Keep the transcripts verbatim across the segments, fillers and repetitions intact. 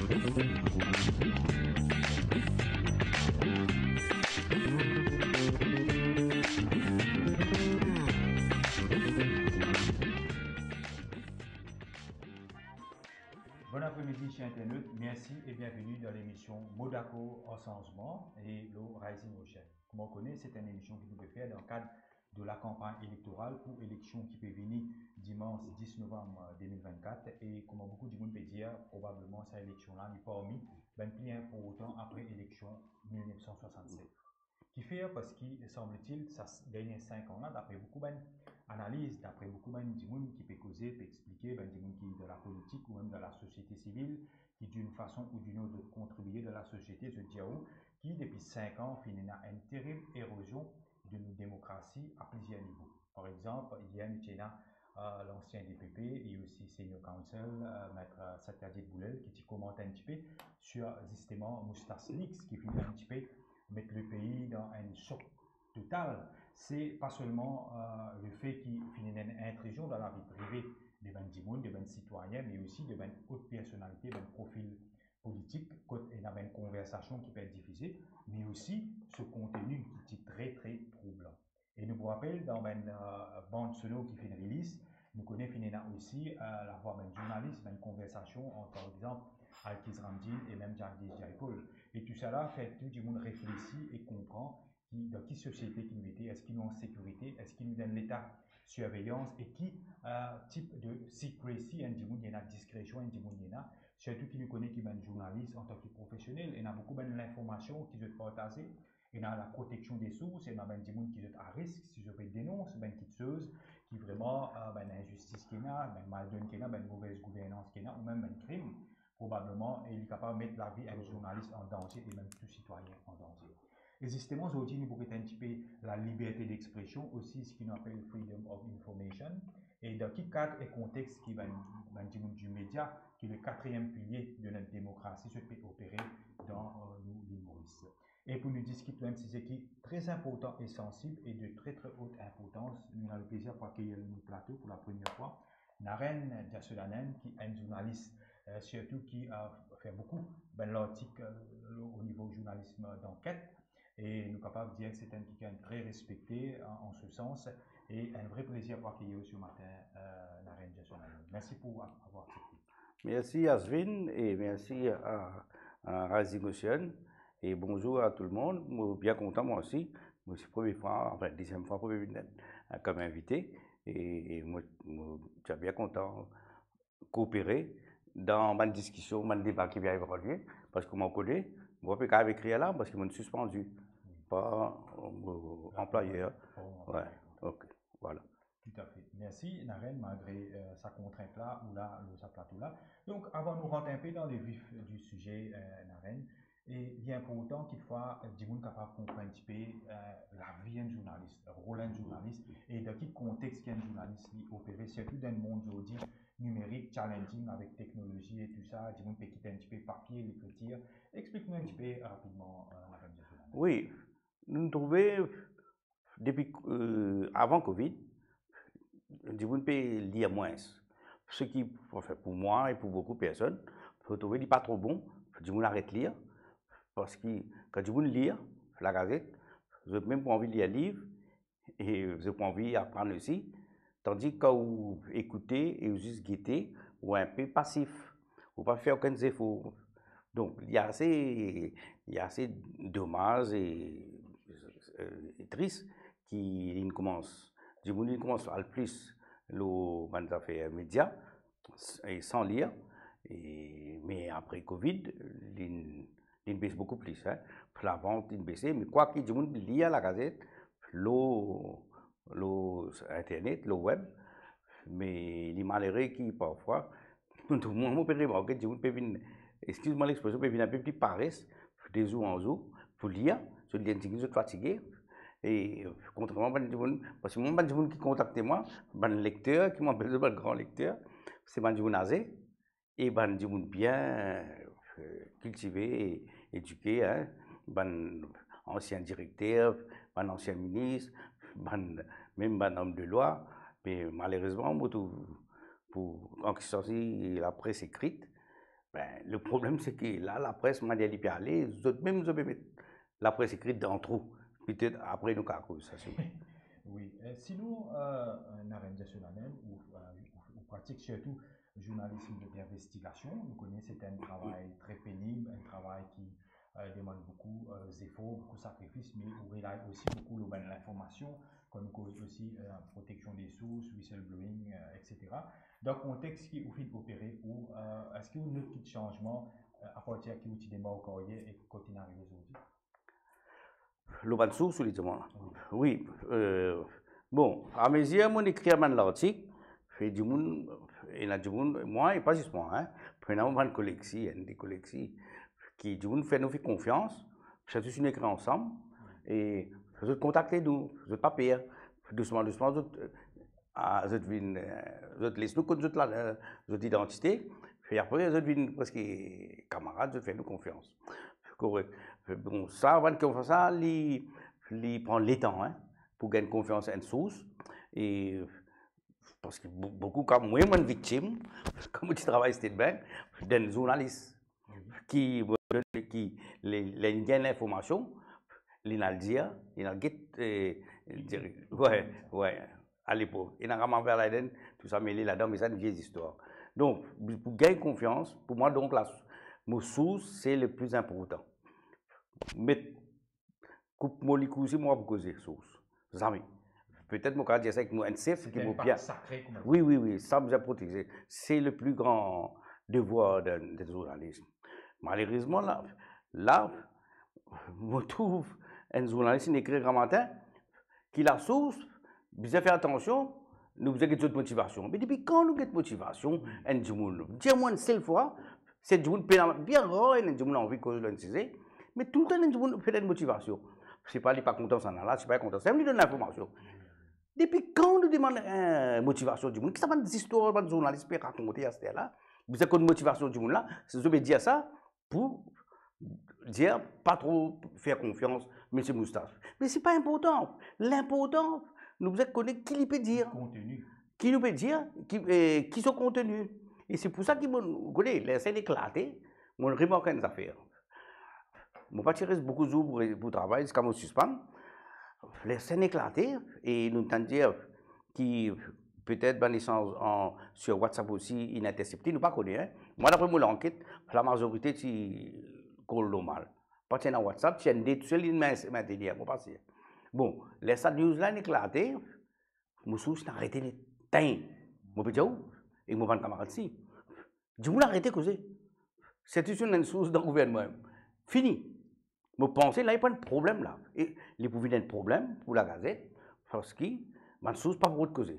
Bon apremidi, ser internat. Mersi e bienveni dan lemision Mo Dakor ar Sanzman e lor Rising Ocean. Kouma ou kone, se enn lemision ki nou pe fer dan kad de lakanpagn elektoral pou eleksion ki pe vini dimans dis novam de mil vennkat. E kouma boukou dimoun pe dir, probableman sa eleksion la, li parmi bann pli inportan apre eleksion mil nef san swasannset. Kifer? Parski, sanbletil, sa s-, dernie sink an la, dapre boukou bann analiz, dapre boukou bann dimoun ki pe koze, pe explike, bann dimoun ki dan lapolitik ou mem dan lasosiete sivil, ki d'une façon ou d'une autre zot kontribie dan lasosiete, zot dir ou ki depi sink an, finn ena enn terib erozion de nou demokrasi a plizier nivo. Par exanp, yer nou ti ena, eh, lansien D P P e osi senior counsel, eh, Maître Satyajit Boulel, ki ti komant enn tipe sir, zisteman, Moustache Leaks, ki finn enn tipe met lepei dan enn sok total. Se pa selman, eh, lefe ki finn ena enn intrizion dan lavi prive de bann dimoun, de bann sitwayin, me osi de bann ot personalite, bann profil politik, kot ena bann konversasion ki pe et difize, me osi so konteni ki ti tre, tre troublan. E nou pou rapel, dan bann, eh, band sonor ki finn release, nou kone finn ena osi, eh, lavwa bann zournalis, bann konversasion ant, par exanp, Alkiz Ramdin e mem Jagdish Jaipal. E tousala fer tou dimoun reflesi e konpran ki, dan ki sosiete ki nou ete, eski nou an sekirite, eski nou dan leta sirveyans, e ki, eh, tip de secrecy enn dimoun ena, diskresion enn dimoun ena, sirtou ki nou kone ki bann zournalis, antan ki profesionel, ena boukou bann linformasion ki zot partaze, ena laproteksion de sours, ena bann dimoun ki zot a risk, si zot pe denons bann kiksoz ki vreman, eh, bann inzistis ki ena, bann maldonn ki ena, bann move gouvernans ki ena, ou mem bann krim, probableman, e li kapav met lavi enn zournalis an danze e mem tou sitwayin an danze. E zisteman, zordi, nou pou get enn tipe laliberte dexpresion, osi seki nou apel freedom of information, e dan ki kad e kontext ki bann, bann dimoun di media, ki le katriem pilie de not demokrasi, zot pe opere dan, eh, nou, Lil Moris. E pou nou diskit enn size ki tre inportan e sansib e de tre, tre ot inportans, nou ena leplezir pou akeyir lor nou plato pou lapremier fwa Naren Jeswanandan, ki enn zournalis, eh, sirtou ki, eh, fer boukou bann lartik, eh, o nivo zournalis danket. E nou kapav dir ki se enn kikenn tre respekte, eh, an se sans. E enn vre plezir pou akeyir ou se matin, eh, Naren Jeswanandan. Mersi pou a-, avoir aksepte. Mersi Asvin e mersi a, a Rising Ocean. E bonzour a tou lemonn. Mo bien kontan mwa osi. Mo se premie fwa, anfin, deziem fwa pou vinn, eh, kom invite. E, e mo, mo, mo bien kontan koopere dan bann diskision, bann deba ki pe evolye, parski kouma ou kone, mo pa pe kapav ekrir la, parski mo sispandi par, eh, anplwayer. Par anplwayer. Wi, ok, vwala. Toutafe. Mersi, Naren, malgre, eh, sa kontrint la, ou la, lor sa plato la. Donk, avan nou rant enpe dan le vif di size, eh, Naren, e li inportan ki fwa, eh, dimoun kapav konpran enn tipe, eh, lavi enn zournalis, rol enn zournalis, e dan ki kontext ki enn zournalis li opere, sirtou dan enn mond zordi nimerik, challenging avek teknolozi e tou sa, dimoun pe kit enn tipe papie, lekritir. Explik nou enn tipe rapidman, eh, Naren, Naren. Wi, nou trouve depi, eh, avan Covid, dimoun pe lir mwins. Seki, anfin, pou mwa e pou boukou personn, mo trouve li pa tro bon, dimoun aret lir, parski kan dimoun lir lagazet, zot mem pou anvi lir liv, e zot pou anvi aprann osi, tandi kan ou ekoute e ou zis gete, ou enpe pasif, ou pa fer okenn zefor. Donk, li ase, li ase domaz e, eh, tris ki linn koumans, dimoun linn koumans al plis lor bann zafer media, e san lir, e, me apre Covid, linn, linn bes boukou plis, en. Lavant linn bese, me kwak dimoun lir lagazet, lor, lor internet, lor web, me li malere ki parfwa, mwa, mo pe remarke, dimoun pe vinn, exkiz mwa lexpresion, pe vinn enpe pli pares, de zour an zour, pou lir, zot lir tigit, zot fatige, e kontrerman bann dimoun, parski mwa, bann dimoun ki kontakte mwa, bann lekter, ki mo apel zot bann gran lekter, se bann dimoun aze, e bann dimoun bien, eh, kiltive, edike, en, bann ansien direkter, bann ansien minis, bann, mem bann om de lwa, me malerezman, mo trouv, pou, an ki sansi lapres ekrit, Ben, le problem, se ki la, lapres, manier li pe ale, zot mem, zot pe met lapres ekri dan trou. Petet apre, nou kav koz sa, si. Wi. Euh, sinon, euh, Narendra Solanen, ou, euh, ou, ou pratik sirtou journalisme d'investigation. Nou kone se enn travay tre penib, enn travay ki euh, demann boukou euh, zefor, boukou sakrifis, me ou relay osi boukou lor bann linformasion, kan nou koz osi euh, proteksion de sours, whistleblowing, euh, et cetera. Dan kontex ki ou finn opere, ou euh, eski ou note kit sanzman euh, apartir ki ou ti demar ou karyer e kot inn arive zordi? Lor bann sours, ou le dimann la? Wi. Euh, bon, amezir mo'nn ekrir bann lartik, fer dimoun, ena dimoun, mwa, e pa zis mwa, hein, ena bann koleg si, enn de koleg si, ki dimoun fer nou fer konfians, sirtou si nou ekrir ansam, e zot kontakte nou, zot pa per, dousman, dousman, zot, ah, zot vinn, euh, zot les nou konn zot la, euh, zot idantite, e apre zot vinn preske kamarad, zot fer nou konfians. Korek. Bon, sa, bann konfians sa, li, li pran letan, hein, pou gagn konfians enn sours, e parski bo-, boukou ka mwa, mo'nn viktim, kan mo ti travay State Bank, d'enn zournalis ki, ki, le, le, li gagn linformasion, li al dir, li al get, eh, dir, wi, wi, alepok. Ena Raman Verladen, tou sa mele ladan, me sa enn vie zistwar. Donk, pou gagn konfians, pou mwa, donk, la, mo sours, se le pli inportan. Met koup mo likoursi, mo pa pou koze sours. Zame. Petet mo kav dir sa ek mo enn sef ki mo bien. Wi, wi, wi, sa bizin proteze. Se le pli gran devwar de, de zournalis. Malerezman, la, la, mo trouv enn zournalis inn ekrir gramatin ki lasours, bizin fer atansion, nou bizin get zot motivasion. Me depi kan nou get motivasion enn dimoun? Dir mwa enn sel fwa, se dimoun pena, bien rar enn dimoun anvi koz lor enn size, me toultan enn dimoun fer enn motivasion. Se pa li pa kontan sa la, se pa li kontan sa, li donn linformasion. Depi kan nou demann, eh, motivasion dimoun? Ki sa bann zistwar bann zournalis pe rakonte aster la? Bizin konn motivasion dimoun la, se zot pe dir sa pou dir pa tro fer konfians Misie Moustache. Me se pa inportan. Linportan, nou bizin kone ki li pe dir. Konteni. Ki li pe dir, ki, eh, ki so konteni. E se pou sa ki, bon, ou kone, ler sa inn eklate, mo remark enn zafer. Mo pa ti res boukou zour pou, pou travay, ziska mo sispann. Ler sa inn eklate, e nou tann dir ki petet bann esanz an, sur WhatsApp osi inn intersepte, nou pa kone, hein. Mwa, dapre mo lanket, lamazorite ti kol normal. Pa ti ena WhatsApp, ti enn de tousel, li mem, mem dir, mo pa sir. Bon, ler sa news la inn eklate, mo sours inn arete net. Teng. Mo pe dir ou, e mo bann kamarad si. Dimoun arete koze. Sirtou si enn sours dan gouvernman. Fini. Mo panse la, li pou enn problem la. E li pou vinn enn problem pou lagazet, parski bann sours pa pou rod koze.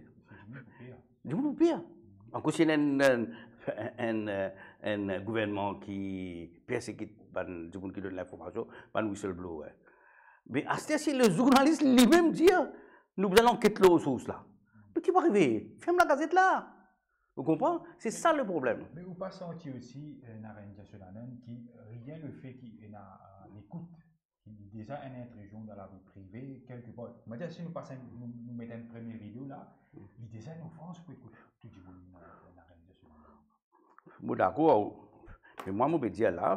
Dimoun pou per. Akoz si ena enn, enn, enn, enn gouvernman ki persekit bann dimoun ki donn linformasion, bann whistleblower. Me aster si le zournalis limem dir, nou bizin lanket lor sours la. Me ki pou arive? Ferm lagazet la. Ou konpran? Se sa le problem. Me ou pa santi osi, euh, Narendra Solanen, ki rien le fe ki ena, euh, lekout, ki li deza enn intrizion dan lavi prive, kelke par. Mo dir, si nou pas enn, nou, nou met enn premie video la, li deza enn ofans pou ekout tou dimoun, euh, Narendra Solanen. Mo dakor. Me mwa, mo pe dir la,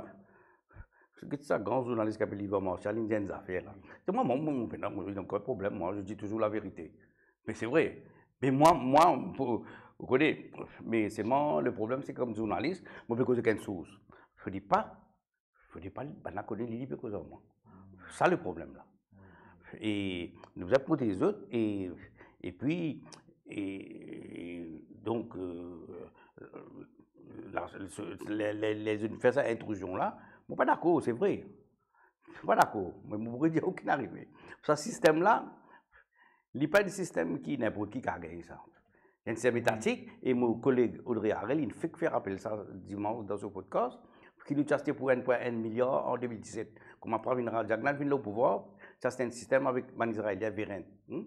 get sa gran zournalis ki apel Yvan Martial, li dir enn zafer la. Se mwa, mwa, mo, mo pena, mo, mo, mo, problem, mwa, je dis toujours la vérité. Me se vre. Me mwa, mwa, pou, ou kone, me selman, le problem, se kom zournalis, mo pe koz ek enn sours. Fode pa, fode pa, bann la kone li, li pe koz ar mwa. Sa le problem la. E nou bizin protez zot, e, epi, e, e donk, euh, la, se, le, le, ler zot fer sa intrizion la, mo pa dakor, se vre. Mo pa dakor. Me mo pou dir ou ki inn arive. Sa sistem la, li pa enn sistem ki ninport ki kav gagn sa. Enn sistem etatik, e mo koleg Audrey Harel, inn fek fer rapel sa dimans dan so podcast, ki nou ti aste pou enn pwin enn miliar an de mil diset. Kouma Pravind Rajagannath vinn lor pouvwar, ti aste enn sistem avek bann Izraelien, Verint. Hmm?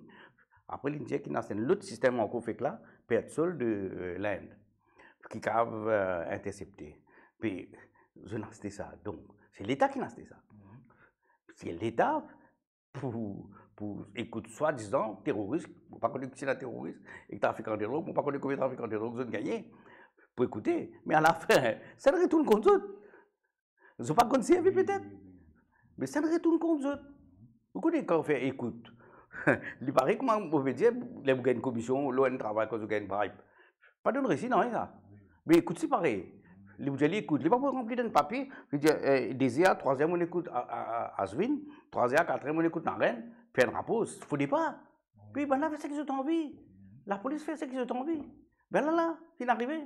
Apre, li dir ki ena enn lot sistem ankor fek la, Pertsol de, euh, Lind, ki kav, euh, intersepte. Pe zot inn aste sa. Donk, se Leta ki inn aste sa. Se Leta pou, pou ekout swadizan teroris, mo pa kone ki ena teroris, ek trafikan de drog, mo pa kone konbien trafikan de drog zot gagne. pou ekoute, me alafin, sa inn retourn kont zot. Zot pa konn servi petet, me sa inn retourn kont zot. Ou kone kan ou fer ekout, li parey kouma mo pe dir, ler ou gagn komision, lor enn travay, kan ou gagn bribe, pa donn resi nanye sa. Me ekout si parey. Li pou dir li ekout, li pa pou ranpli dan papie, li dir, eh, de zer a trwa zer mo ekout a, a, a, Aswin, trwa zer a kat zer mo ekout Naren, fer enn rapor, fode pa. Wi. Pi bannla fer seki zot anvi. Lapolis fer seki zot anvi. Be la la, finn arive.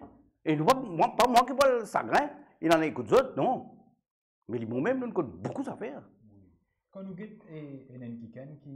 E nou pa, mwa, pa mwa ki pou al sagrin, inn al ekout zot, non. Me li bon mem, nou konn boukou zafer. Wi. Kan nou get, e, ena enn kikenn ki,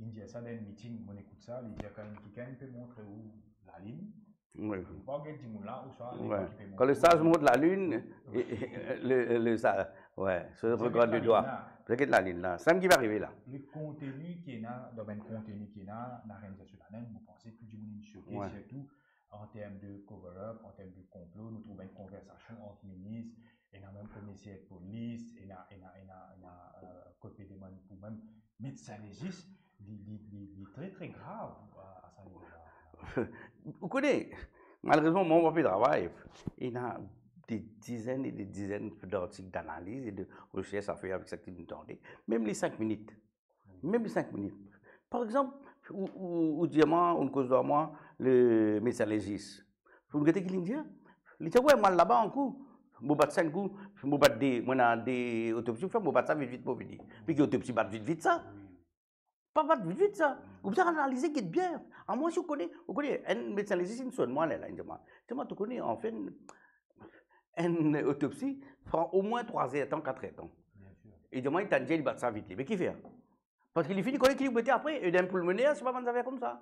inn dir sa dan enn miting, mo ekout sa, li dir kan enn kikenn pe montre ou lalinn, Wi. Ou pa get dimoun la, ouswa Wi. Kan le sinz mont lalinn, e, e, le, le, sa, wi, se regard de dwa. Sa get lalinn la. Sa mem ki pe arive la. Le konteni ki ena, dan bann konteni ki ena, Naren dir sou lalinn, mo panse tou dimoun inn soke, Wi. Sirtou an term de cover-up, an term de konplo, nou trouv bann konversasion ant minis, ena mem komiser polis, ena, ena, ena, ena, eh, kot pe demann pou mem medsin lezis, li, li, li, li tre, tre grav a, a sa nivo la. Ou kone, malerezman, mwa, mo pa pe travay. Ena de dizenn e de dizenn d'artik d'analiz e de resers a fer avek sa ki nou tande. Mem le sink minit. Mem le sink minit. Par exanp, ou, ou, ou dir mwa, ou koz ar mwa, le medsin lezis. Ou gete ki li dir? Li dir, wi, mo al laba enn kou, mo bat sa enn kou, mo bat de, mo ena de otopsi pou fer, mo bat sa vit, vit, mo vini. Pi ki otopsi bat vit, vit sa? Pa bat vit, vit sa. Ou bizin analize, get bien. A mwa, si ou kone, ou kone, enn medsin lezis inn sonn mwa, la, la, inn dir mwa, dir mwa, to kone, anfin, enn otopsi pran omwin trwa zer tan, kat zer tan. Biensir. E dir mwa, li tann dir li bat sa vit li. Me ki fer? Parski li fini kone ki li pou mete apre, edem pilmoner, se pa bann zafer koumsa.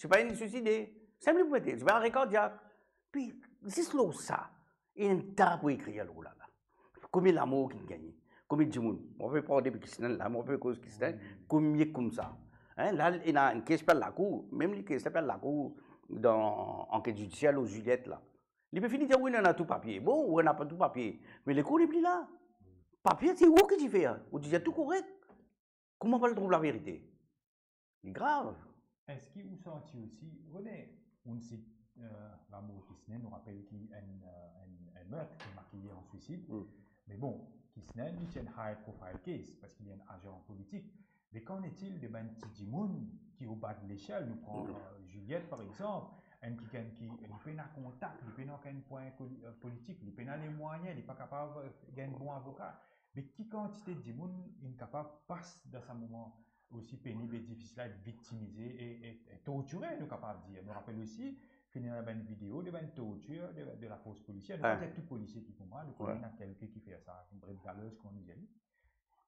Se pa enn siside. Seki li pou mete, se pa arre kardiak. Pi, zis lor sa, ena enn ta pou ekrir lor la, la. Konbien lamor ki'nn gagne? Konbien dimoun? Mo pe parle depi Kisnen la, mo pe koz Kisnen, konbien koumsa? Hein, la, ena enn kes pe al lakour, mem li kes la pe al lakour dan anket zidisier lor Juliette la. Li pe fini dir, wi, nou ena tou papie. Bon, ou ena pa tou papie, me lekour nepli la. Papie, se ou ki ti fer, ou ti dir tou korek. Kouma pa al trouv laverite? Li grav. Eski ou santi osi, ou kone, ou sit, eh, lamor Kisnen, nou rapel ki enn, eh, enn, enn meurtre ki makiye an swisid. Mm. Me bon, Kisnen, li ti enn high profile case, parski li enn azan politik. Me qu'en est-il de bann ti dimoun ki o ba de leshel? Nou pran, eh, Juliette, par exanp, enn kikenn ki, li pena kontak, li pena okenn pwin ko-, eh, politik, li pena lemwayin, li pa kapav, eh, gagn bon avoka. Me ki kantite dimoun inn kapav pas dan sa moman osi penib e difisil la, viktimize e, e, e tortire, nou kapav dir. Nou rapel osi, finn ena bann video de bann tortir de, de lafors polisier. Nou pa dir tou polisie ki koumsa, nou kone ena kelke ki fer sa, brigaleur, kouma nou dir li.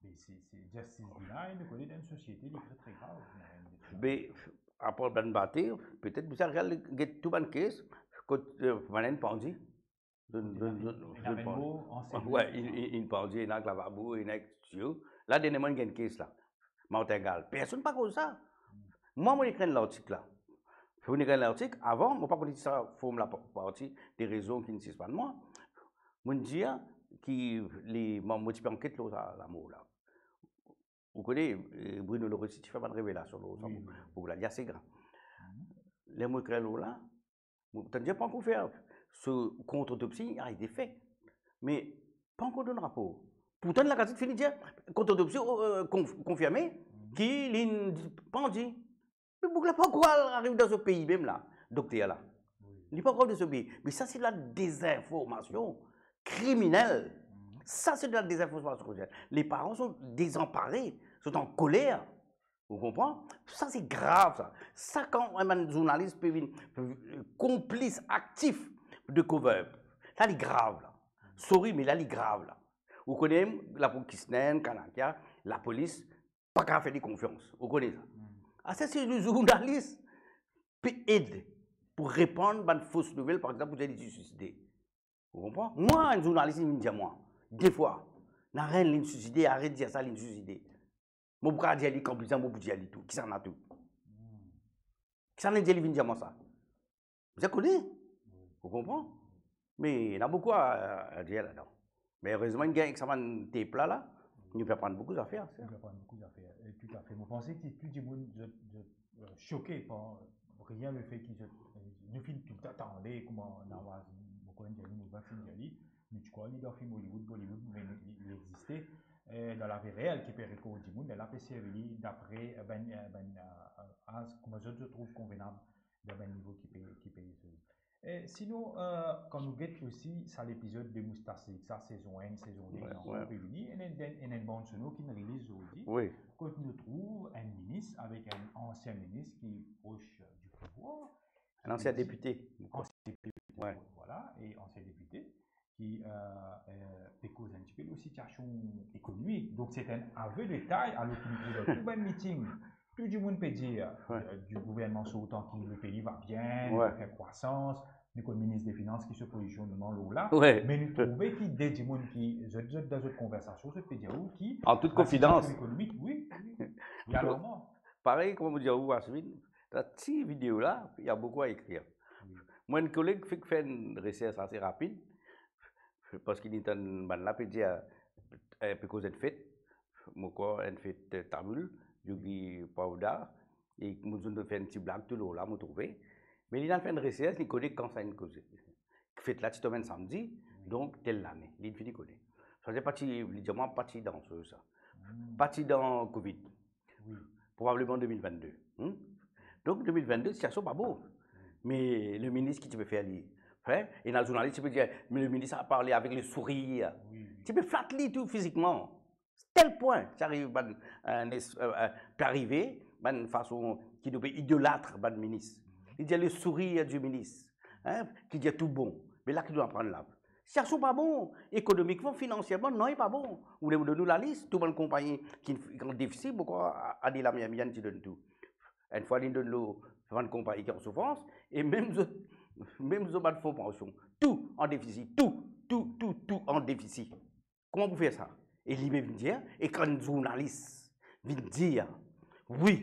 Me se, se justice denied, nou kone dan enn sosiete, li tre, tre grav. Me, apar bann bate, petet bizin al get tou bann kes, kot, eh, bann enn pandi. Zot, zot, zot, ena zot bann pandi. Wi, inn, inn, inn pandi, ena ek lavabo, ena ek tiyo. La, derniereman, inn gagn kes la. Martingale. Personn pa koz sa. Mwa, mo ekrir enn lartik la. Mo ekrir enn lartik, avan, mo pa konn si sa form la pa-, parti de rezon ki'nn sispann mwa. Mo'nn dir ki li, mo, mo ti pe anket lor sa lamor la. Ou kone, eh, Bruno Loretti ti fer bann revelasion lor sa, wi, wi, wi, pou la dir ase grav. Mhm. Ler mo ekrir lor la, mo tann dir pa ankor fer so kont-otopsi a ete fe. Me pa ankor donn rapor. Pourtan, Lagazet fini dir kont-otopsi, eh, konf-, konfirme, mhm, ki li pandi. Me boug la pa ankor al ariv dan so pei mem la, dokter la. Wi. Li pa ankor dan so pei. Me sa se la dezinformasion kriminel. Mhm. Sa se de la dezinformasion kriminel. Les parents sont désemparés, sont en colère. Ou konpran? Sa se grav sa. Sa kan enn bann zournalis pe vinn, eh, konplis aktif de cover-up. La li grav la. Sorry, me la li grav la. Ou kone, lapolis Kisnen, Kanakia, lapolis pa kapav fer li konfians. Ou kone sa. Hmm. Aster se le zournalis pe ed pou repann bann fos nouvel, par exanp, pou dir li ti suiside. Ou konpran? Mwa, enn zournalis, li vinn dir mwa, de fwa, Naren, li'nn suiside, aret dir sa, li'nn suiside. Mo pou kapav dir li, kan bizin, mo pou dir li tou. Kisannla tou? Hmm. Kisannla dir li vinn dir mwa sa? Bizin kone. Wi. Ou konpran? Me ena boukou a, a dir ladan. Me erezman, inn gagn ek sa bann tape la, la, wi, nou pe aprann boukou zafer, sa. Nou pe aprann boukou zafer. E toutafe. Mo panse ki tou dimoun, zot, zot, eh, soke par rien le fait ki zot, eh, nou finn toultan tande kouma Nawaz, mo Kouma dir li, nou pa finn dir li, nou ti krwar li dan fim Hollywood, Bollywood, me li, li existe, eh, dan lavi reel, ki pe rekord dimoun, lerla pe servi li dapre, eh, bann, eh, bann, eh, eh, az, kouma zot, zot trouv konvenab dan bann nivo ki pe, ki pe servi. Eh, sinon, eh, kan nou get osi sa lepizod de Moustache, sa sezon enn, sezon de, ki ankor pe vini, ena, ena, ena enn bann sonor ki release zordi, kot nou trouv enn minis avek enn ansien minis ki pros di pouvwar, Enn ansien depite. Ansien depite, vwala, e ansien depite ki, eh, eh, pe koz enn tipe lor sitiasion ekonomik. Donk, se enn ave de tay, alor ki nou trouv dan tou bann miting, tou dimoun pe dir, eh, di gouvernman sortan ki le pei va bien, li pe fer krwasans, nou konn minis de finans ki so pozisionnman lor la, me nou trouve ki de dimoun ki, zot, zot, dan zot konversasion, zot pe dir ou ki, an tout konfidans, ekonomik, wi, wi, wi. Parey, kouma mo dir ou, Aswin, dan ti video la, il y a beaucoup à écrire. Wi. Mo enn koleg fek fer enn resers ase rapid, parski li tann bann la pe dir, eh, pe koz enn fet, mo krwar enn fet, eh, tamoul, Yogi Powder, e mo zot fer enn ti blag tou lor la, mo trouve. Me li al fer enn resers, li kone kan sa inn koze. Fet la ti tonm enn samdi, donk tel lane, li fini kone. Sa vedir pa ti, li dir mwa pa ti dan so, sa. Hmm. Pa ti dan Covid. Wi. Probableman de mil vennde. Hmm? Donk, de mil vennde, sitiasion pa bon. Wi. Me le minis ki ti pe fer li, hein? Ena zournalis ti pe dir, me le minis a parle avec le sourire. Wi, wi. Ti pe flat li tou fizikman. Tel pwin, ti ariv bann, eh, nes-, eh, eh, pe arive, bann fason ki nou pe idolatre bann minis. Mhm. Li dir le sourire du ministre, hein, ki dir tou bon. Me la ki nou aprann la. Sitiasion pa bon, ekonomikman, finansierman, non, li pa bon. Ou le mo donn nou lalis, tou bann konpagni ki, ki an defisi, mo krwar Adela Miamian ti donn tou. Enn fwa li donn lor bann konpagni ki an soufrans, e mem zot, mem zot bann fon pansion. Tou an defisi, tou, tou, tou, tou an defisi. Kouma pou fer sa? E li mem vinn dir, e kan enn zournalis vinn dir, wi,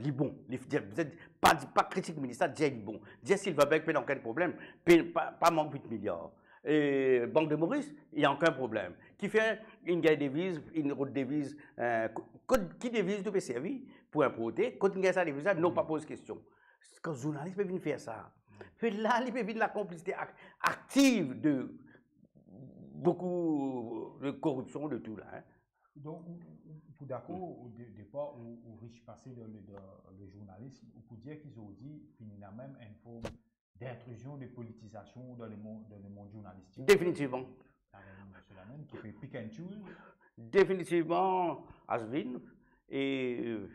li bon, li dir, pa, pa kritik minis la, dir li bon. Dir Silverberg pena okenn problem, pe, pa, pa mank wit miliar. E Bank de Maurice, ena okenn problem. Kifer inn gagn deviz, inn rod deviz, eh, ko-, kot, ki deviz nou pe servi pou inporte, kot inn gagn sa deviz la, non, pa poz kestion. Kan zournalis pe vinn fer sa, pe la, li pe vinn lakonplisite ak-, aktiv de boukou de koripsion, de tou la, hein. Donk, ou, ou, ou, pou dakor, o de-, depar, ou, ou rich pase dan le, dan le zournalis, ou pou dir ki zordi finn ena mem enn form d'intrizion, de politizasion dan le mon-, dan le mond zournalistik. Definitivman. Avek Michel Lamine, ki pe pick and choose. Definitivman, Aswin, e, euh,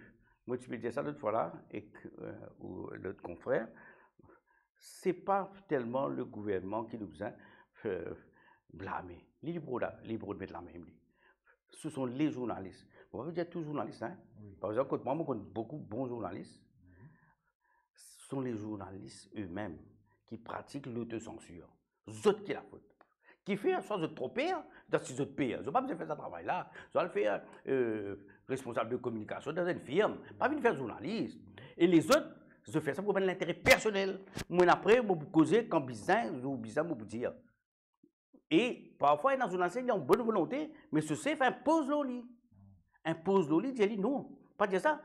mo ti pe dir sa lot fwa la, ek, euh, ou lot konfrer, se pa telman le gouvernman ki nou bizin, euh, blame. Li, li pou la, li pou met lame li. Ce sont les journalistes. Mo pa pe dir tou zournalis, hein. Wi. Par exanp, kot mwa, mo konn boukou bon zournalis. Mhm. Ce sont les journalistes eux-mêmes qui pratiquent l'autosansure. Zot ki lafot. Kifer, swa zot tro per, dan si zot per, zot pa bizin fer sa travay la. Zot al fer, euh, responsab de kominikasion dan enn firm, pa vinn fer zournalis. E lezot, zot fer sa pou bann lintere personel. Mwa apre, mo pou koze kan bizin, zour bizin, mo pou dir. E parfwa, ena zournalis, li an bonn volonte, me so sef inpoz lor li. Inpoz lor li, dir li, non, pa dir sa.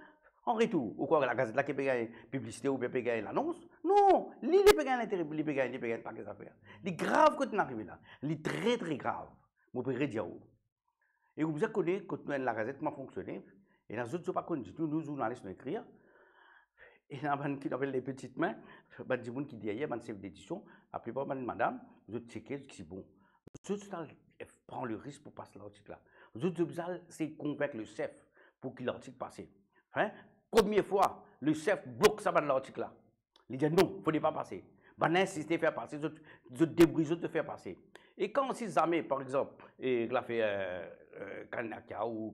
An retour, ou krwar Lagazet la ki pe gagn piblisite oubien pe gagn lanons? Non, li, li pe gagn lintere, li pe gagn, li pe gagn pake zafer. Li grav kot nou arive la. Li tre, tre grav. Mo pe redir ou. E ou bizin kone kot nou enn Lagazet kouma fonksioner. Ena zot, zot pa konn ditou, nou zournalis nou ekrir. Ena bann ki nou apel les petites mains, bann dimoun ki deryer, bann sef dedision, laplipar bann madam, zot tcheke, zot ti bon. Zot, zot al pran le risk pou pas lartik la. Zot, zot bizin al sey konvink le sef pou ki lartik pase. Hein? Premie fwa, le sef blok sa bann lartik la. Li dir, "Non, fode pa pase." Bann la insiste fer pase, zot, zot debrouy zot, zot fer pase. E kan si zame, par exanp, e, lafer, euh, euh, Kanakia ou,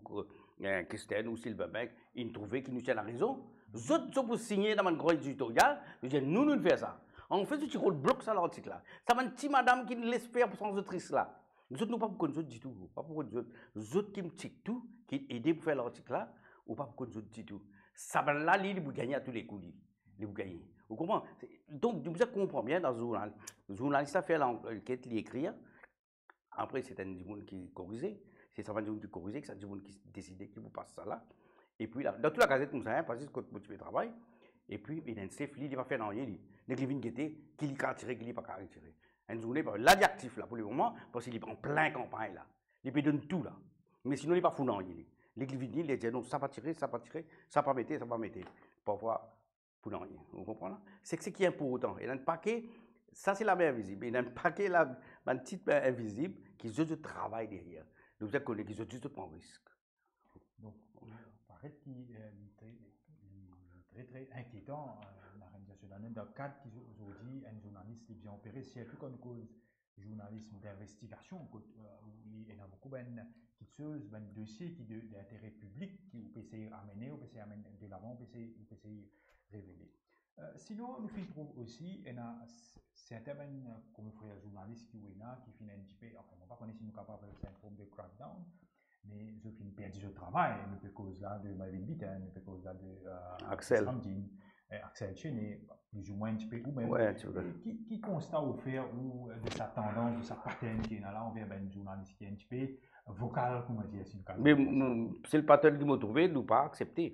euh, Christian ou Sylvain Beck, inn trouve ki nou ti ena rezon, zot, zot pou signe dan bann gran editoryal, zot dir, "Nou, nou fer sa." Anfet, zot ti rod blok sa lartik la. Sa bann ti madam ki les fer pou san zot risk la. Zot, nou pa pou konn zot ditou, pa pou konn zot. Zot ki tchek tou, ki ede pou fer lartik la, ou pa pou konn zot ditou. Sa bann la, li, li pou gagne a tou le kou, li. Li pou gagne. Ou konpran? Se, donk, nou bizin konpran bien dan zournal. Zournalis la fer lanket, li ekrir. Apre, se enn dimoun ki korize. Se sa bann dimoun ki korize, sa dimoun ki deside ki pou pas sa la. Epi la, dan tou Lagazet koumsa, hein, pa zis kot mo ti pe travay. Epi, ena enn sef, li, li pa fer nanye, li. Nek li vinn gete, ki li kav tire, ki li pa kav tire. Enn zourne, pa, la li aktif la pou lemoman, parski li an plin kanpagn la. Li pe donn tou la. Me sinon, li pa fourn nanye li. Li, li vini, li dir, "Non, sa pa tire, sa pa tire, sa pa mete, sa pa mete." Parfwa, pou nanye. Ou konpran la? Se ki, se ki inportan. Ena enn pake, sa se lame invizib. Ena enn pake la, bann ti lame invizib, ki zot, zot travay deryer. Nou bizin kone ki zot, zot pran risk. Donk, paret ki, eh, li tre, li tre, tre inkietan, eh, Narendra Sethunathan, dan kad ki zo-, zordi enn zournalis li bizin opere, sirtou kan nou koz zournalism dinvestigasion, kot, eh, ou li ena boukou bann kiksoz, bann dosie ki de, dintere piblik, ki ou pe sey amene, ou pe sey amenn delavan, ou pe sey, ou pe sey revele. Eh, sinon, nou finn trouv osi, ena s-, sertin bann, eh, konfrer zournalis ki ou ena, ki finn enn tipe, anfin, mo pa kone si nou kapav apel sa enn form de crackdown, me zot finn perdi zot travay. Nou pe koz la de Marvin Biten, nou pe koz la de, eh, Axel. Ramdin, eh, Axel Chene, plizoumwin enn tipe ou mem. Wi, enn tipe. Eh, ki, ki konsta ou fer ou, eh, de sa tandans, de sa pattern ki ena la anver bann zournalis ki enn tipe vokal, kouma dir, si nou kapav dir sa? Me, mm, se le pattern ki mo trouve, nou pa aksepte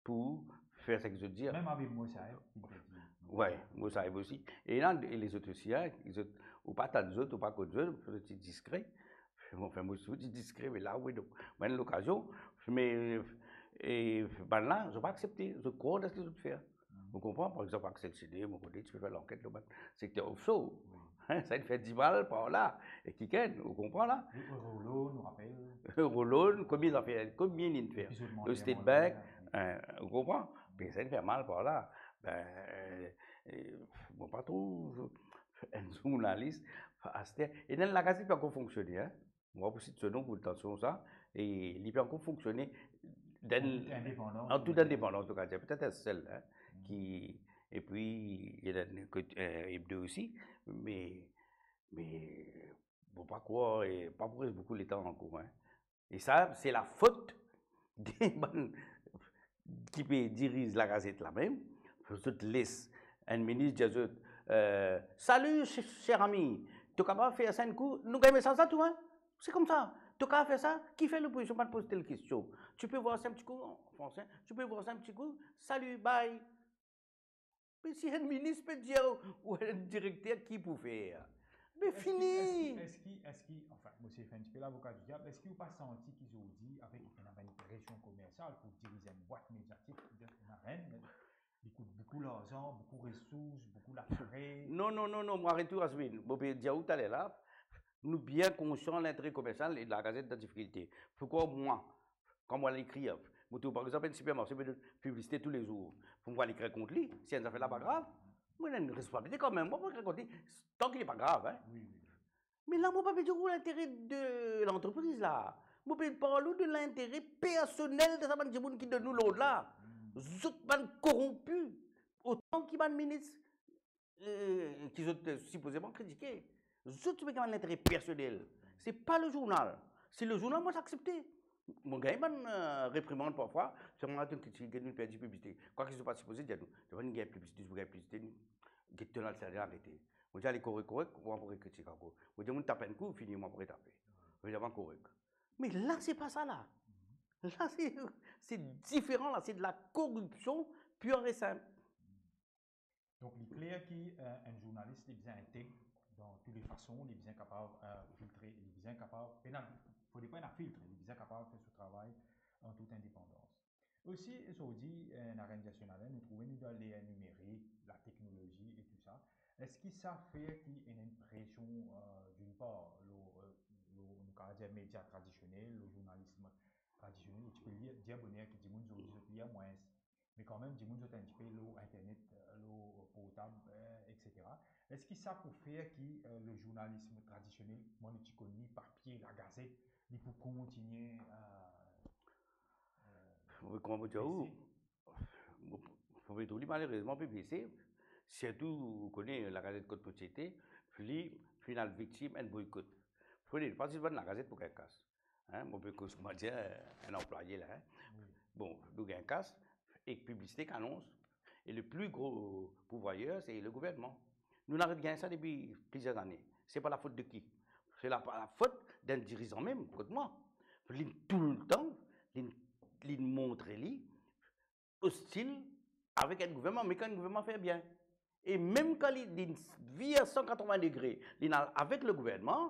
pou fer seki zot dir. Mem avek Mosaev, ki pe dir. Wi, Mosaev osi. E la, e lezot osi, hein, zot, ou pa tann zot, ou pa konn zot, zot ti diskre. Bon, anfin, mo ti diskre, me la, wi, donk, mo ena lokazion, me, e, bann la, zot pa aksepte, zot krwar dan seki zot fer. Mhm. Ou konpran? Par exanp, Axel Chene, mo kone, ti pe fer lanket lor bann sekter offshore. Wi. Hein, sa inn fer dimal par la. E kikenn, ou konpran la? Wi, Euroloan, nou rapel. Euroloan, konbien zafer, konbien inn fer? Epi zot mande State Bank, hein, ou konpran? Be, sa inn fer mal par la. Be, eh, eh, mo pa trouv enn zournalis, aster, ena enn lagazet ki ankor fonksione, hein. Mo pa pou sit so non pou tansion sa, e li pe ankor fonksione dan, an tout indepandans, an tout indepandans, nou kapav dir, petet enn sel, hein, ki, epi, ena kot, eh, Hebdo osi, me, me, mo pa krwar, e pa pou res boukou letan ankor, hein. E sa, se lafot de bann ki pe diriz lagazet la mem, zot les enn minis dir zot, eh, "Salut, ch-, cher ami, to kapav fer sa enn kou?" Nou gagn mesaz la tou, hein? Se koumsa. "To kapav fer sa? Kifer lopozision pa poz tel kestion? Tu peux voir ça un petit coup en français, tu peux voir ça un petit coup, salut, bye." Me si enn minis pe dir ou enn direkter ki pou fer, be fini. Eski, eski, eski, eski, anfin, mo sey fer enn tipe lavoka di diab, eski ou pa santi ki zordi, avek ena bann presion komersial pou diriz enn bwat mediatik, ena enn, li kout boukou larzan, boukou resours, boukou lakarez? Non, non, non, non, mo aret tou, Aswin. Mo pe dir ou taler la, nou bien konsian lintere komersial e lagazet dan difikilte. Poukwa mwa, kan mo al ekrir, mo trouv par exanp enn sipermarse pe donn piblisite toulezour, pou mo al ekrir kont li, si enn zafer la pa grav, mo ena enn responsabilite kanmem, mo pou ekrir kont li, tanki li pa grav, hein. Wi, wi, wi. Me la, mo pa pe dir ou lintere de lantrepriz la. Mo pe parl ou de lintere personel de sa bann dimoun ki donn nou lord la. Hmm. Zot bann koronpi, otan ki bann minis, eh, ki zot, eh, sipozeman kritike. Zot ti pe gagn lintere personel. Se pa le zournal. Si le zournal, mo ti aksepte. Mo gagn bann, eh, reprimand parfwa, selman la, to kritik, nou perdi piblisite. Kwa ki zot pa sipoze dir nou. Zot pa gagn piblisite, zot gagn piblisite, nou, get to al servi arete. Mo dir, ale korek, korek, mo pou rekritik ankor. Mo dir, mo tap enn kou, fini, mo pou retape. Evidaman korek. Me la, se pa sa la. La, se, se diferan la, se de la koripsion pur e sinp. Donk, li kler ki, eh, enn zournalis, li bizin integ dan tou le fason, li bizin kapav, eh, filtre, li bizin kapav, pena, fode pa ena filtre, li bizin kapav fer so travay an tout indepandans. Osi, zordi, eh, Narendra Sethunathan, nou trouve nou dan ler nimerik, lateknolozi e tou sa. Eski sa fer ki ena enn presion, eh, d'une part, lor, eh, lor, nou kapav dir media tradisionel, lor zournalism tradisionel, ou ti pe lir, dir boner ki dimoun zordi zot lir mwins, me kanmem dimoun zot enn tipe lor internet, eh, lor portab, eh, et cetera. Eski sa pou fer ki, eh, le zournalism tradisionel, kouma nou ti konn li, papie, lagazet, li pou kontigne, eh, eh, Wi, kouma mo dir ou, bese? Mo, mo pe trouv li malerezman pe bese, sirtou, ou kone, lagazet kot mo ti ete, li finn al viktim enn boykot. Fode pa zis bann lagazet pou gagn kas. Hein, mo pe koz, kouma dir, enn anplwaye la, hein. Wi. Bon, nou gagn kas, ek piblisite, ek anons. E le pli gro pourvwayer, se le gouvernman. Nou aret gagn sa depi plizier zane. Se pa lafot de ki? Se la, lafot d'enn dirizan mem, kot mwa. Li toultan, li, li montre li ostil avek enn gouvernman, me kan enn gouvernman fer bien. E mem kan li, li vir san katrovin degre, li ena avek le gouvernman,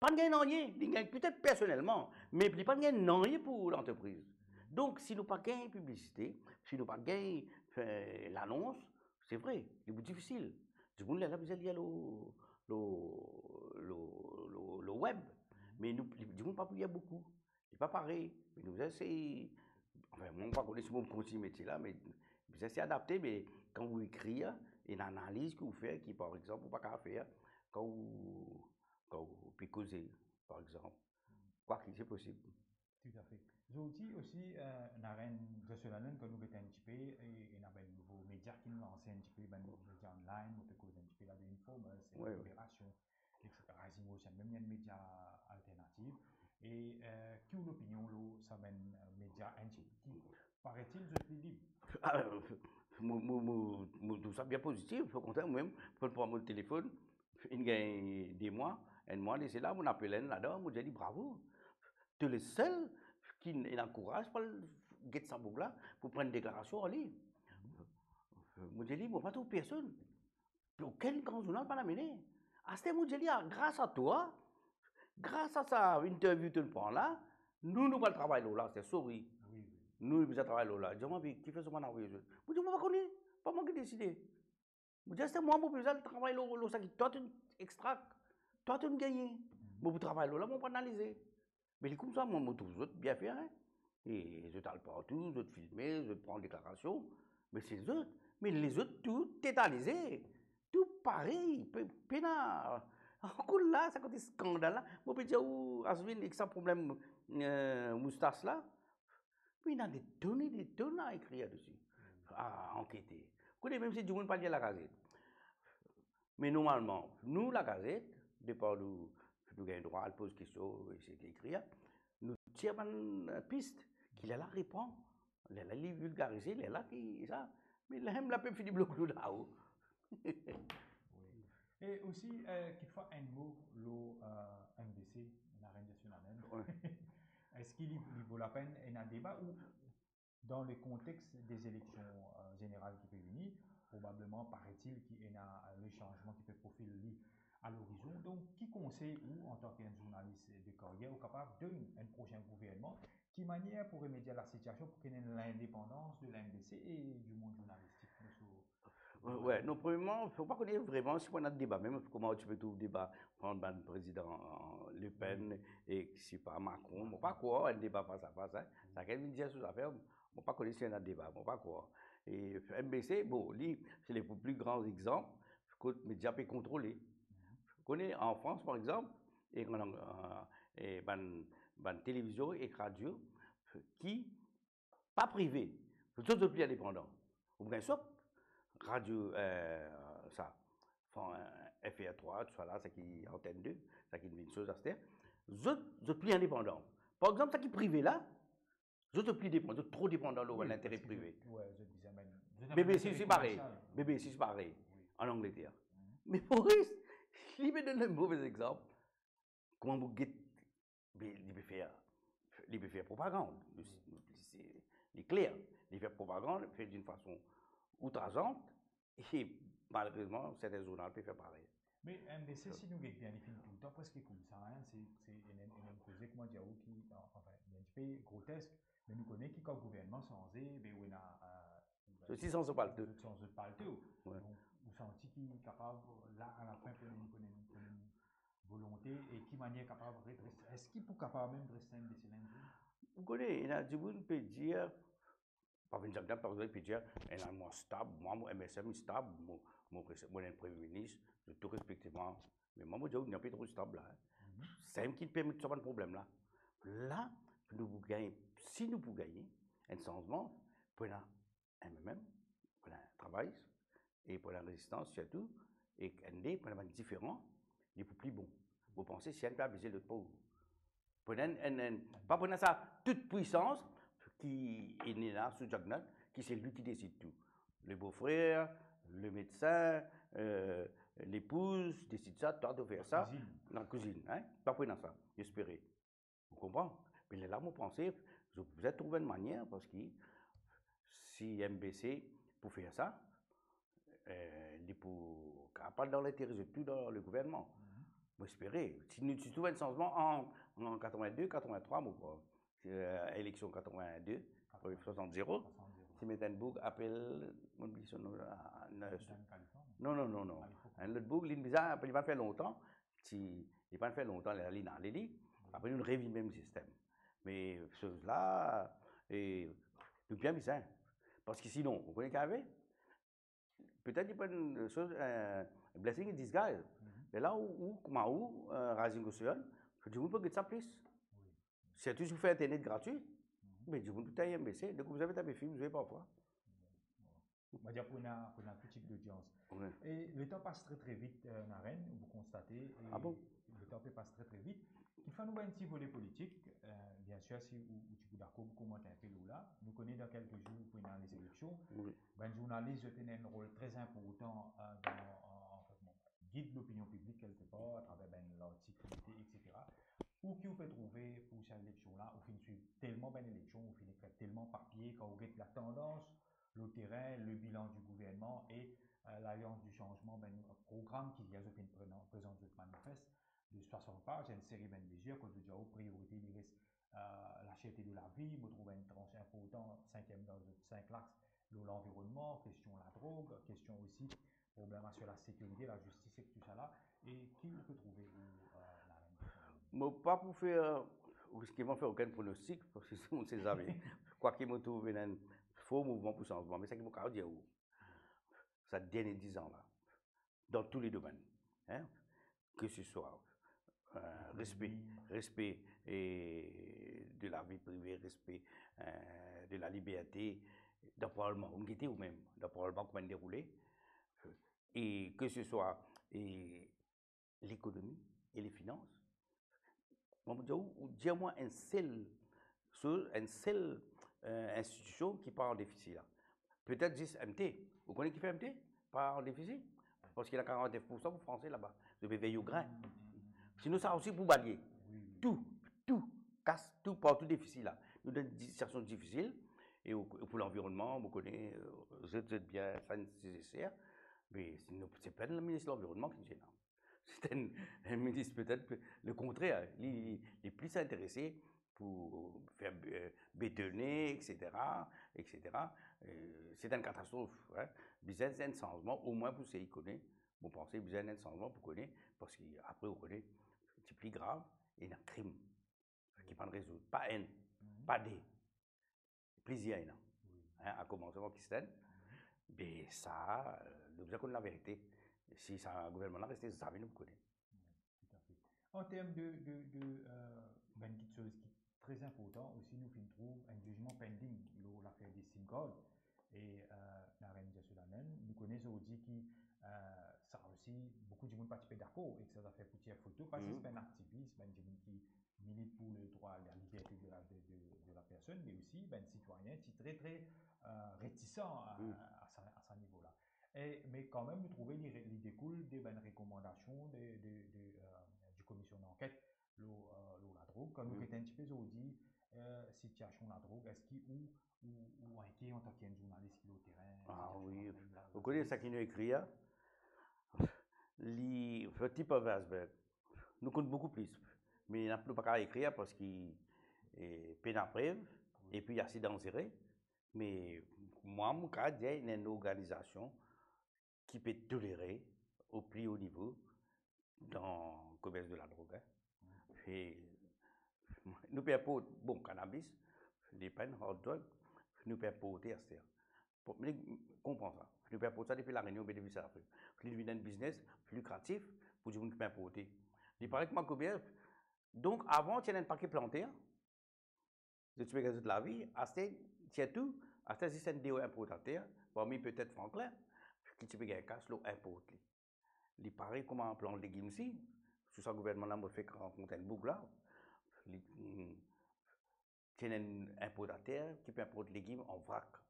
pa gagn nanye, li gagn petet personelman, me li pa gagn nanye pou lantrepriz. Donk, si nou pa gagn piblisite, si nou pa gagn, eh, lanons, se vre, li pou difisil. Dimoun lerla bizin lir lor, lor, lor, lor, lor web, me nou, li, dimoun pa pou lir boukou. Li pa parey, me nou bizin esey, anfin, mwa, mo pa kone si mo kontign metie la, me bizin esey adapte, me kan ou ekrir, ena analiz ki ou fer, ki, par exanp, ou pa kapav fer kan ou, kan ou pe koze, par exanp. Kwaki se posib. Toutafe. Zordi osi, eh, ena enn, zis so lalann, kan nou get enn tipe, e, ena bann nouvo media ki lanse enn tipe, bann media online, nou pe koz enn tipe la de Info, bann, se Wi, wi. Libération, et cetera. Zis mo osi, mem enn media alternatif. E, eh, ki ou lopinion lor sa bann, eh, media enn tipe ki, paraît-il, zot pli lib? Ah, mo, mo, mo, mo trouv sa bien pozitif. Okontrer, mwa mem, kan mo pran mo telefonn, inn gagn de mwa, enn mwa de sela, mo apel enn ladan, mo dir li, "Bravo. To lesel ki ena kouraz pou al get sa boug la, pou pran enn deklarasion ar li." Mo dir li, "Mo pa trouv personn. Okenn gran zournal pa amenn." Aster mo dir li, "Ah, gras a twa, gras a sa interview to'nn pran la, nou, nou pou al travay lor la, se sorry. Wi, wi. Nou, nou bizin travay lor la." Li dir mwa, "Me kifer zot pa'nn avoy zot?" Mo dir, "Mo pa kone, pa mwa ki deside." Mo dir, "Aster mwa, mo bizin al travay lor, lor seki twa to'nn extrak, twa to'nn gagne. Mo pou travay lor la, mo pou analize." Me li koumsa, mwa, mo trouv zot bien fer, hein. E zot al partou, zot filme, zot pran deklarasion. Me se zot, me lezot tou tetanize, tou parey, pe-, pena. Ankor la, sa kote skandal la. Mo pe dir ou, Asvin, ek sa problem, eh, moustas la, me ena de tonn e de tonn a ekrir ladersi, a ankete. Kone, mem si dimoun pa lir Lakazet. Me normalman, nou Lakazet, depar nou, nou gagn drwa al poz kestion, esey ekrir, nou tir bann, eh, pis, ki lerla repran, lerla li vilgarize, lerla ki sa. Me lerla mem lapep fini blok nou lao. Wi. E osi, eh, kitfwa enn mo lor, eh, M D C, Narenn Jasonanand. Wi. Eski li, li vo lapenn ena deba ou, dan le kontex de zeleksion, eh, zeneral ki pe vini, probableman, paraît-il, ki ena, eh, le sanzman ki pe profil li a lorizon. Donk, ki konsey ou, antan ki enn zournalis de karyer, ou kapav donn enn prosin gouvernman, ki manier pou remedie a lasitiasion pou ki ena lindepandans de la M D C e dimond zournalistik? Wi, wi. Non, premierman, mo pa kone vreman si pou ena deba mem, kouma ti pe trouv deba ant bann prezidan, eh, Le Pen ek, sipa, Macron. Mo pa krwar enn deba fas a fas, hein. Sakenn vinn dir so zafer, mo pa kone si ena deba, mo pa krwar. E M B C, bon, li, se le pli gran exanp kot media pe kontrole. Kone, an Frans, par exanp, e, e bann, bann televizion ek radio ki pa prive, zot, zot pli indepandan. Ou gagn sot radio, eh, sa, Fran-, eh, F R trois, tousala, seki Antenne deux, seki vinn soz aster, zot, zot pli indepandan. Par exanp, seki prive la, zot, zot pli depandan, zot tro depandan lor lintere prive. Wi, parski zot, wi, zot bizin, me zot B B C se parey. Komersial. B B C se parey, wi, an Angleter. Mhm. Me Moris, li pe donn enn move exanp. Kouma mo get, be, li pe fer, li pe fer propagann. Li, li, li kler, li fer propagann, li fer d'une façon outrageante, e malerezman, serten zournal pe fer parey. Me M B C, si nou get bien, li finn toultan preske koumsa, hein, se, se, e mem, e mem koze, kouma dir ou, ki, an-, anfin, li enn tipe grotesk, me nou kone ki kan gouvernman sanze, be, ou ena, eh, zot osi sanz zot palto. Zot sanz zot palto. Wi. Donk, ou santi ki kapav, la, alafin, pou enn, pou enn, pou enn volonte e ki manier kapav redres, eski pou kapav mem dres enn de se linn? Ou kone, ena dimoun pe dir, pa vinn zak, par exanp, pe dir, ena mwa stab, mwa, mo M S M stab, mo, mo res-, mo enn premie minis, zot tou respekte mwa. Me mwa, mo dir, ou, li inpe tro stab la, hein. Mhm. Samem ki permet sa bann problem la. La, nou pou gagn, si nou pou gagn enn sanzman, pou ena M M M, pou ena travay, e pou ena rezistans sirtou, e enn de, pou ena bann diferan, li pou pli bon. Mo panse si enn pe abize, lot pa pou. Pou ena enn, enn, enn, pa pou ena sa tout pwisans ki ena sou Jacknut, ki se li ki desid tou. Le bofrer, le medsin, eh, lepouz desid sa, twa to fer sa, lakouzinn, hein? Pa pou ena sa, mo espere. Ou konpran? Me lerla, mo panse, zot pou bizin trouv enn manier, parski si M B C pou fer sa, eh, li pou kapav dan lintere zot tou dan le gouvernman. Mo espere, si nou ti trouv enn sanzman an, an katrevin-de, katrevin-trwa, mo krwar, eh, eleksion katrevin-de, wi, swasant zero, ti met enn boug apel, mo bliye so nom la, non, non, non, non. Enn lot boug, li bizin, li pa fer lontan, ti, li pa fer lontan, li, li inn ale li. Apre, nou revinn mem sistem. Me soz la, e, nou bien bizin. Parski sinon, ou kone ki arive? Petet li pou enn soz, eh, blessing in disguise. Me la ou, ou, kouma ou, eh, Rising Australian, dimoun pou get sa plis. Sirtou si ou fer internet gratwi, me dimoun pou tann, me se, donk ou bizin met enpe fim zwe parfwa. Mo dir pou ena, pou ena tou tip dodians. Wi. E letan pas tre, tre vit, eh, Naren, ou pou konstate, e letan pe pas tre, tre vit. Kikfwa nou ena enn ti vole politik, eh, biensir, si ou, ou ti pou dakor, ou komant enpe lor la. Nou kone dan kelke zour pou ena lezeleksion. Wi. Bann zournalis, zot ena enn rol tre inportan, eh, dan, an, an fet, bon, gid lopinion piblik kelke par, atraver bann lartik, et cetera. Ou ki ou pe trouve pou sa eleksion la, ou finn swiv telman bann eleksion, ou finn ekrir telman papie, kan ou get latandans, le terin, le bilan di gouvernman e, eh, Lalians di Sanzman, bann program ki dir zot finn prezan-, prezant zot manifes de swasant paz, enn seri bann mezir, kot zot dir ou priorite li res, eh, laserte de lavi, mo trouv enn trans inportan, sinkiem dan zot sink lax, lor lanvironnman, kestion ladrog, kestion osi, problem asir lasekirite, lazistis ek tousala, e ki ou pe trouve ou, eh, Naren? Mo pa pou fer, eh, riske mo fer okenn pronostik, parski on ne sait jamais. Kwake mo trouv ena enn for mouvman pou sanzman, me seki mo kapav dir ou, sa dernie diz an la, dan tou le domenn, hein, ke se swa, eh, respe, respe, eh, de lavi prive, respe, eh, de laliberte, dan parlman, ou gete ou mem, dan parlman kouma inn deroule, e ke se swa, e lekonomi e lefinans. Mo dir ou, ou dir mwa enn sel soz, enn sel, eh, institision ki pa an defisi la. Petet zis M T. Ou kone ki fer M T pa an defisi? Parski ena karant-nef poursan pou Franse laba. Zot pe vey grin. Sinon sa osi pou balie. Tou, tou, kas tou, partou defisi la. Nou dan enn sitiasion difisil. E ou, pou lanvironnman, ou kone, eh, zot, zot bien, sa enn size ser. Me sinon, se pa enn minis lanvironnman ki dir la. Se enn, enn minis petet, le kontrer, li, li, li plis interese pou fer, eh, betone, et cetera, et cetera. Eh, se enn katastrof, hein. Bizin enn sanzman, omwin pou sey kone. Mo panse bizin enn sanzman pou kone, parski apre ou kone, ti pli grav, ena krim ki pa'nn rezoud. Pa enn, pa de. Plizier ena. Hein, a komansman Kristen. Be sa, eh, nou bizin konn laverite. Si sa gouvernman la reste, zame nou pou kone. Wi, toutafe. An term de, de, de, eh, bann kiksoz ki tre inportan osi, nou finn trouv enn zizman pending lor lafer de sim card. E, eh, Naren Jesudanen, nou kone zordi ki, eh, sa osi, boukou dimoun pa ti pe dakor ek sa zafer pou tir foto, pa zis bann aktivis, bann dimoun ki milit pou ledrwa, laliberte de la, de, de, de lapersonn, me osi bann sitwayin ti tre, tre, eh, retisan a, a sa, a sa nivo la. E, me kanmem, nou trouve li re-, li dekoul de bann rekomandasion de, de, de, eh, di komision lanket lor, eh, lor ladrog. Kan nou get enn tipe zordi, eh, sitiasion ladrog, eski ou, ou, ou inkiet antanke enn zournalis ki lor terin, sitiasion ladrog la, ou kone sa ki nou ekrir, li, for tip of iceberg. Nou konn boukou plis, me nou pa kapav ekrir parski, eh, pena prev, epi ase danzere. Me mwa, mo kapav dir, ena enn lorganizasion ki pe tolere o pli o nivo dan komers de ladrog, hein. E nou pe inport, bon, kanabis, li pa enn hard drug, nou pe inporte aster. Bon, me konpran sa. Nou pe inport sa depi La Réunion, be depi Sud Afrik. Li vinn enn biznes pli likratif pou dimoun ki pe inporte. Li parey kouma komers. Donk, avan, ti ena enn pake planter, zot ti pe gagn zot lavi, aster, sirtou, aster zis enn de inportater, parmi petet Franklin, ki ti pe gagn kas lor inport li. Li parey kouma plant legim si, sou sa gouvernman la, mo fek rankont enn boug la, li, mm, ti ena enn inportater ki pe inport legim an vrak.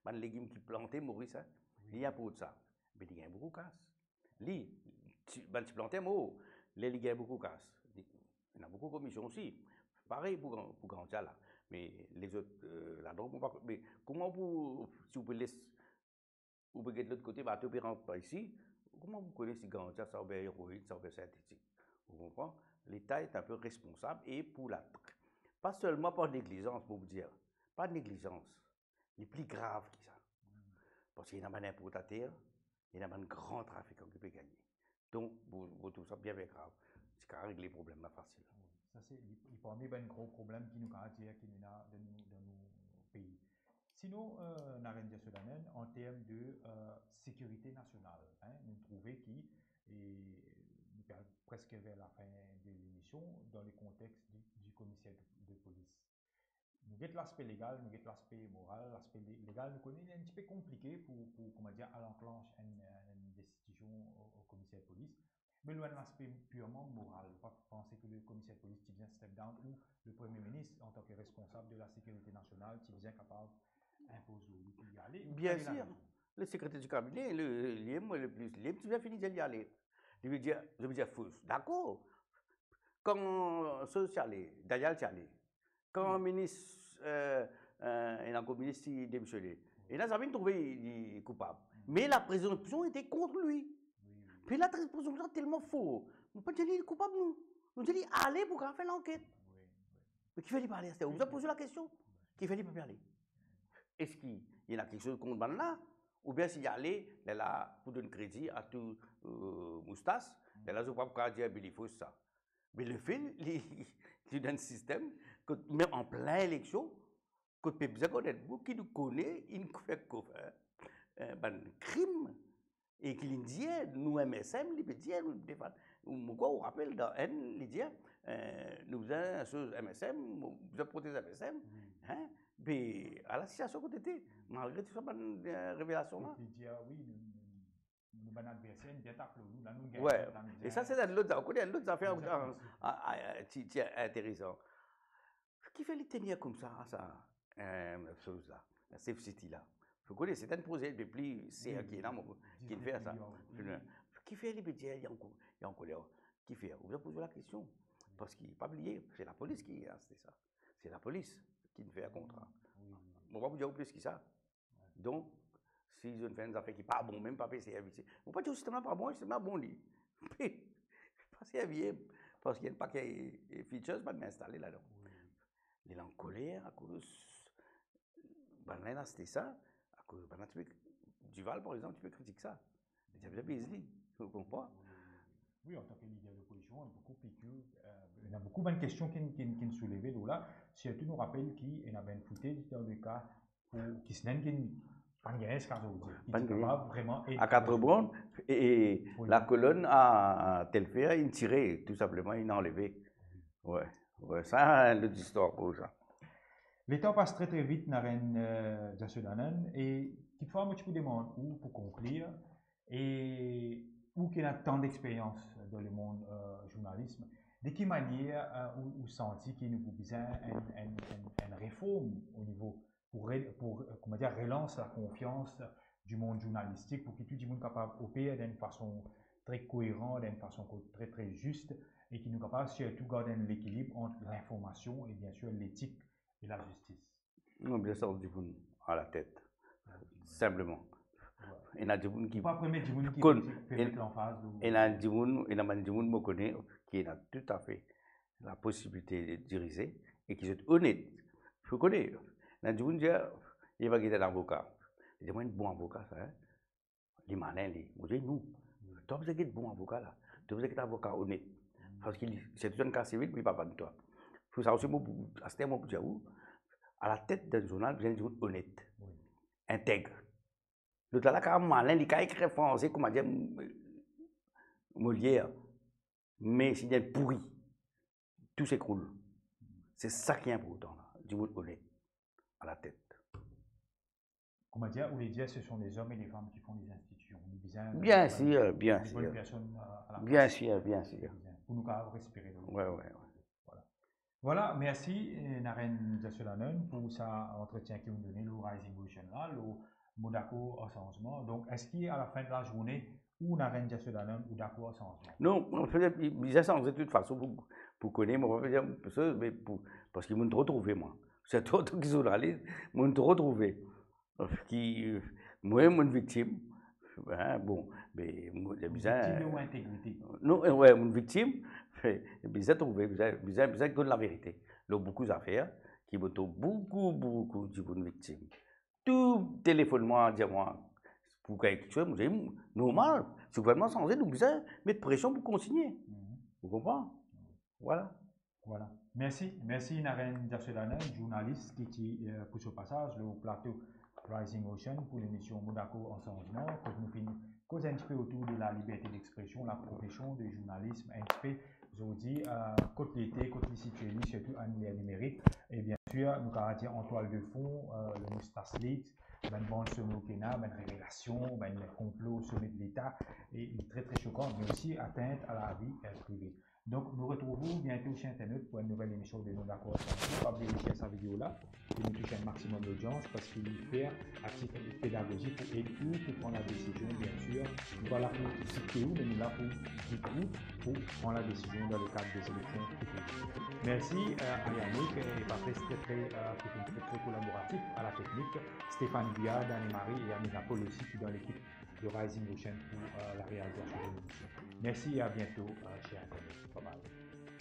Bann legim ki plante Moris, hein, li inport sa. Me li gagn boukou kas. Li, ti, bann ti planter mor, ler li gagn boukou kas. Li, ena boukou komision osi. Parey pou gran, pou Grandia la. Me lezot, eh, ladrog, mo pa, me kouma pou, si ou pe les ou pe get lot kote, bato pe rant par isi, kouma ou kone si ganja sa oubien eroin, sa oubien sintetik? Ou konpran? Leta est un peu responsable e pou la, pa selman par neglizans, mo pou dir, pa neglizans, li pli grav ki sa. Parski ena bann inportater, ena bann gran trafikan ki pe gagne. Donk, mo, mo trouv sa bien, bien grav. Ti kapav regle problem la fasil. Wi, sa se li, li parmi bann gro problem ki nou kapav dir ki nou ena dan nou, dan nou pei. Sinon, euh, Naren Jesudanan, an term de, euh, sekirite nasional, hein, nou trouve ki, e nou pe al preske ver lafin de lemision, dan le kontex di, di komiser de, de polis. Nou get laspe legal, nou get laspe moral, laspe le-, legal, nou kone li enn tipe konplike pou, pou, kouma dir, al anklanch enn, enn destitision o, o komiser polis. Me lor enn laspe pirman moral, ou pa panse ki le komiser polis ti bizin step down ou le Premie Minis, antan ki responsab de lasekirite nasional, ti bizin kapav inpoz li pou li ale, ou Bien kone sir. Lareson? Le sekreter di kabine, le, li, mo, le pli, li ti bizin fini dir li ale. Li ve dir, li ve dir fous. Dakor. Kan Soz ti ale, Daniel ti ale. Kan minis, euh, euh, ena ankor minis ti demisione. Ena zame trouve li koupab. Me la prezonpsion ete kont li. Wi, wi. Pe la prezonpsion telman for. Nou pa dir li koupab, nou. Nou dir li ale pou kapav fer lanket. Wi, wi. Me kifer li pa ale aster? Ou bizin poz la kestion. Kifer li pa pe ale? Eski ena kiksoz kont bann la? Oubien si li ale, lerla pou donn kredi a tou, euh, moustas, lerla zot pa pou kapav dir, "Be li fos sa." Me lefe, li, li dan enn sistem kot mem an plin eleksion, kot pep bizin konnet, mo ki nou kone, inn fer kof, hein, euh, bann krim, e ki linn dir, nou M S M, li pe dir, nou defann. Mo krwar ou rapel dan enn, li dir, euh, nou bizin soz M S M, nou bizin protez M S M, Wi. Hein? Be, ala sitiasion kot ete, malgre tou sa bann, euh, revelasion la. Li dir, wi, nou, nou, nou bann adverser, nou bien tap lor nou, la nou gagn, Wi. La nou gagn. E sa, se enn lot, ou kone, enn lot zafer, Exactement. A, a, a, ti, ti interesan. Kifer li tenir koumsa sa, euh, soz la, Safe City la? Ou kone, se enn proze de pli ser ki ena, mo, ki fer sa. Kifer li pe dir li anko-, li ankoler? Kifer? Ou bizin poz la kestion. Parski, pa bliye, se lapolis ki aste sa. Se lapolis ki fer kontra. Wi, wi, wi. Mo pa pou dir ou plis ki sa. Donk, si zot inn fer enn zafer ki pa bon, mem pa pe servi, se, mo pa dir sistem la pa bon, sistem la bon li. Pa servi, parski ena enn pake, eh, features pa bien instale ladan. Wi. Li ankoler akoz bann la inn aste sa, akoz bann la ti pe, Duval, par exanp, ti pe kritik sa. Li ti pe biz li, ou konpran? Wi, antan ki lider lopozision, ena boukou piki, euh, ena boukou bann kestion ki, ki, ki souleve lor la. Sirtou nou rapel ki ena bann footage dan le ka pou Kisnen ki pa gagn eski zordi, ki Pa'nn ti gagn. Kapav vreman ed. A Quatre-Bras, e, e Wi. Lakolonn a Telfer, inn tire, tou sinpleman, inn anleve. Wi. Wi, wi, sa, lot zistwar pou sa. Letan pas tre, tre vit, Naren, euh, Jesudanan, e kitfwa, mo ti pou demann ou, pou konklir, e ou ki ena tan dexperyans dan lemond, euh, zournalism, de ki manier, euh, ou, ou santi ki nou pou bizin enn, enn, enn, enn reform o nivo pou re-, pou, euh, kouma dir, relans lakonfians dimond zournalistik, pou ki tou dimoun kapav oper dan enn fason tre koeran, dan enn fason ko-, tre, tre zis, e ki nou kapav sirtou gard enn lekilib ant linformasion e, biensir, letik e lazistis. Nou bizin sort dimoun alatet. Sinpleman. Wi. Ena dimoun ki Ou pa premie dimoun ki konn, pe, pe en-, met lanfaz ou ena dimoun, ena bann dimoun mo kone ki ena toutafe laposibilite de dirize e ki zot onet. Ou kone, ena dimoun dir, li va get enn avoka. Li dir, "Mwa, enn bon avoka sa, hein." Li malin, li. Mo dir, "Non. To bizin get bon avoka la. To bizin get avoka onet." Parski li, si to ena enn ka sivil, li pa vann twa. Pou sa osi, mo pou, aster mo pou dir ou, alatet dan zournal, bizin dimoun onet, Wi. Integ. Lot la, la kapav malin, li kapav ekrir franse, kouma dir, Molière. Me si li enn pouri, tou sekroul. Se sa ki inportan la, dimoun onet alatet. Kouma dir, ou le dir, ce sont les hommes et les femmes qui font les institutions. Nou bizin Bien sir, bien sir. Bien sir, bien sir. Pou nou kapav respire. Wi, wi, wi. Vwala. Vwala, mersi, eh, Naren Jesudanan, pou sa antretien ki ou'nn done lor Rising Voice la, lor Mo dakor ar sanzman. Donk, eski a lafin de lazourne, ou Naren Jesudanan, ou dakor ar sanzman? Non, an fet, li bizin sanze de tout fason pou, pou kone, mo pa pe dir, me pou, parski mo'nn tro trouve, mwa. Sirtou antan ki zournalis, mo'nn tro trouve. Ki, Mwa, mo viktim, hein, bon, me mo, bizin... Viktim de ou integrite? Non, eh, ouais, mo viktim, bizin trouve, bizin, bizin, bizin konn laverite. Lor boukou zafer, ki mo trouv boukou, boukou dimoun viktim. Tou telefonn mwa, dir mwa, pou gagn kiksoz, mo dir, normal, si gouvernman sanze, nou bizin met presion pou kontigne. Ou konpran? Vwala. Vwala. Mersi, mersi Naren Jasolana, zournalis ki ti, euh, pou so pasaz lor plato Rising Ocean pou lemision Mo Dakor Ar Sanzman, kot nou finn koz enn tipe otour de laliberte dexpresion, laprofesion de zournalis, enn tipe, zordi, euh, kot li ete, kot li sitiye li, sirtou an ler nimerik. E biensir, nou kapav dir an twal de fon, euh, le Moustache Leaks, bann bann somo ki ena, bann revelasion, bann konplo o some de Leta, e li tre, tre sokan, me osi atint a lavi, euh, prive. Donk, nou retrouv ou biento, ser internat, pou enn nouvel emision de Mo Dakor Ar Sanzman. Pa bliye share sa video la, pou nou tous enn maximum lodians, parski li fer a tit pedagozik pou ed ou pou pran ladesizion, biensir. Nou pa la pou dikte ou, me nou la pou gid ou pou pran ladesizion dan lekad de zeleksion ki vini. Mersi, euh, a Yannick e Patrice, tre, tre, euh, ki finn tre, tre kolaboratif, a lateknik, Stéphane Biard, Anne-Marie e Amina Paul osi, ki dan lekip de Rising Ocean pou, euh, larealizasion de lemision. Mersi e a biento, euh, ser internat. Bye bye.